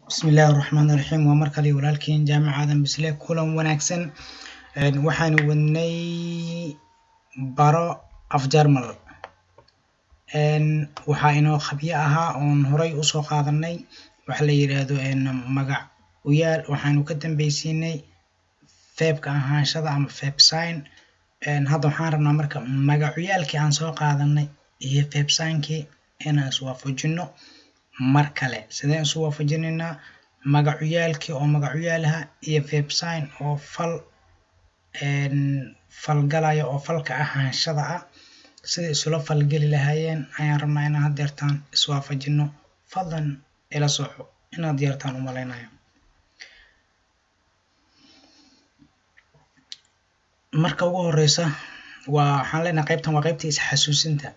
Bismillahi raxmaani raxiim. Waa mar kale walaalkiin Jaamac Aadan Bisle. Kulan wanaagsan. Waxaanu wadnay Baro Af Jarmal. Waxaa inoo khabyo ahaa oon horay usoo qaadanay waxa la yidhaahdo magac uyaal. Waxaanu ka dambeysiinay Verbka ahaanshada ama Verb sein. Hadda waxaan rabnaa marka magacuyaalkii aan soo qaadanay iyo Verb seinkii inaan iswaafajino mar kale. Sideen isu waafajinaynaa magacuyaalkii oo magacuyaalaha iyo Verb sein oo fal falgalaya oo falka ahaanshada ah? Sida isula falgeli lahaayeen ayaan rabnaa inaan haddeertaan iswaafajino. Fadlan ila soco, inaad yeertaan u malaynayo. Marka ugu horeysa waa waxaan leenahay qaybtan waa qaybtii isxasuusinta.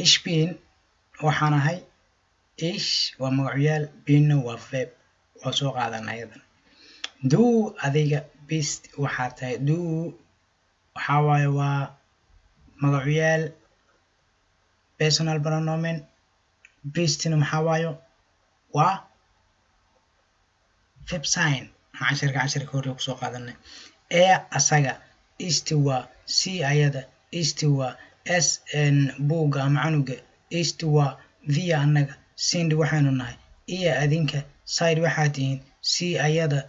Ich bin waxaan ahay. Ich waa magacuyaal, binna waa Verb, waa soo qaadan ayadan. Du adiga, bist waxaa tahay. Du waxaa waaye waa magacuyaal, Personalpronomen. Bistina maxaa waayo? Waa Verb sein, cashirka hore kusoo qaadanay. Er asaga, ist waa. Sie ayada, ist waa. Es buugga ama canuga, ist waa. Wir annaga, sind waxaynu nahay. Ihr adinka, seid waxaa tihiin. Sie ayada,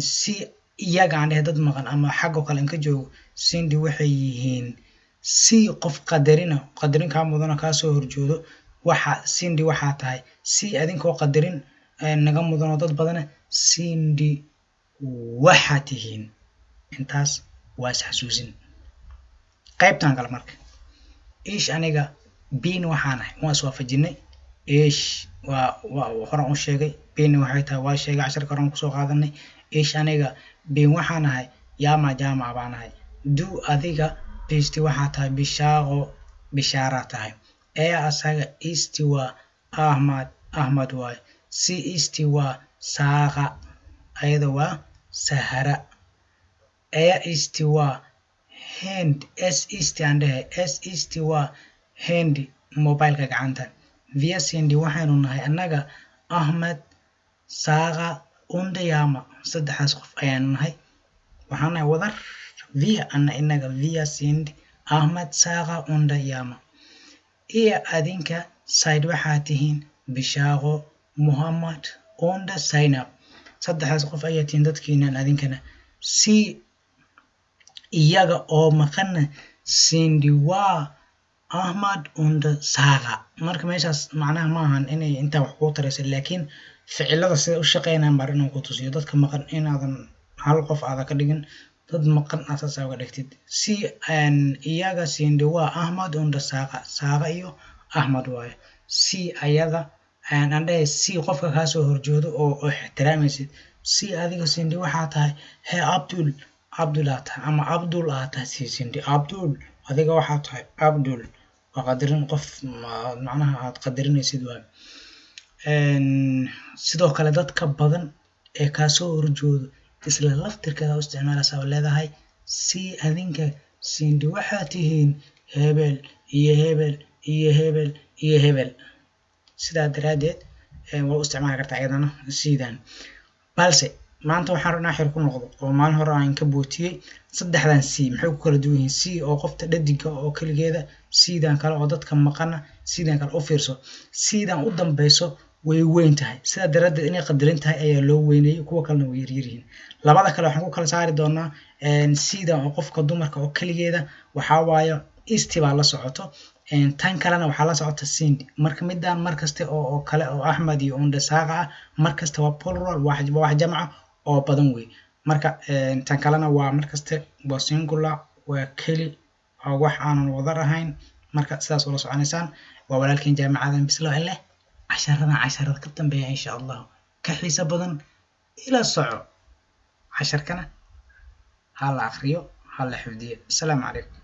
sie iyaga aan dhehe, dad maqan ama xaggoo kale in ka joogo, sind waxay yihiin. Sie qof qadarina, qadarin kaa mudana kaa soo horjoodo, waxa sind waxaa tahay. Sie adinkoo qadarin naga mudanoo dad badana, sind waxaa tihiin. Intaas waa isxasuusin. Qaybtan kale marka, ich aniga, bin waxaan ahay, waan iswaafajinay. Ich waa horan u sheegay, bin waxay tahay waa sheegay, casharka horan kusoo qaadanay. Ich aniga, bin waxaan ahay, Jaamac, Jaamac baan ahay. Du adiga, bist waxaa tahay, Bishaaqo, Bishaaraa tahay. Er asaga, ist waa Ahmad, Ahmad waaye. Sie ist waa Saaqa, ayada waa Sahara. Er ist waa Handy, es ist aan dhehe, es ist waa Handy, mobileka gacanta. Wir sind waxaynu nahay annaga Ahmed, Saaqa und Jaamac, saddexdaas qof ayaanu nahay. Waxaan nahay wadar. Wir ana inaga, wir sind Ahmed, Saaqa und Jaamac. Ihr adinka, seid waxaa tihiin Bishaaqo, Muhammad und Zaynab, saddexdaas qof ayaa tihiin dadkiinan adinkana. Sie iyaga oo maqanna, sind waa Ahmad und Saaqa. Marka meeshaas macnaha ma ahan inay intaa wax kuu taraysa, laakiin ficilada sida u shaqeynayaan baan inaan ku tusiyo. Dadka maqan inaadan hal qof aada ka dhigin, dad maqan aad saas uga dhigtid. Sie iyaga, sind waa Ahmad und Saaqa, Saaqa iyo Ahmad waaye. Sie ayada aan dhahay, sie qofka kaasoo horjoodo oo ixtiraamaysid. Sie adiga, sind waxaa tahay Herr Abdul, Abdul aa tahay ama Abdul aa tahay. Sie sind Abdul, adiga waxaa tahay Abdul. Waa qadarin qof macnaha aad qadarinaysid waay. Sidoo kale dadka badan ee kaasoo horjoodo isla laftirkeeda u isticmaalaysaa oo leedahay Sie adinka, sind waxaa tihiin hebel iyo hebel iyo hebel iyo hebel. Sidaa daraaddeed waa u isticmaali kartaa iyadana sidan. Balse maanta waxaan rabnaa xir ku noqdo oo maalin hore aan ka bootiyey. Saddexdan Sie maxay ku kala duwan yihiin? Sie oo qofta dhadiga oo keligeeda, Siedan kale oo dadka maqana, Siedan kale. U fiirso, Siedan u dambeyso way weyn tahay. Sidaa daraaddeed inay qadarin tahay ayaa loo weyneeyey, kuwa kalena way yaryar yihiin. Labada kale waxaan ku kala saari doonaa Siedan oo qofka dumarka oo keligeeda waxaa waayo ist baa la socoto, tan kalena waxaa la socota sind. Marka midaan markaste oo kale oo Axmed iyo und Saaqa ah, markasta waa plural, waa wax jamca oo badan wey. Marka tan kalena waa markaste waa singular, waa keli oo wax aanan wadar ahayn. Marka sidaas ula soconaysaan. Waa walaalkiin Jaamacadan Bislo leh. Casharadan casharada ka dambeeya insha Allahu ka xiiso badan ila soco. Casharkana ha la akriyo, ha la xifdiyo. Asalaamu calaykum.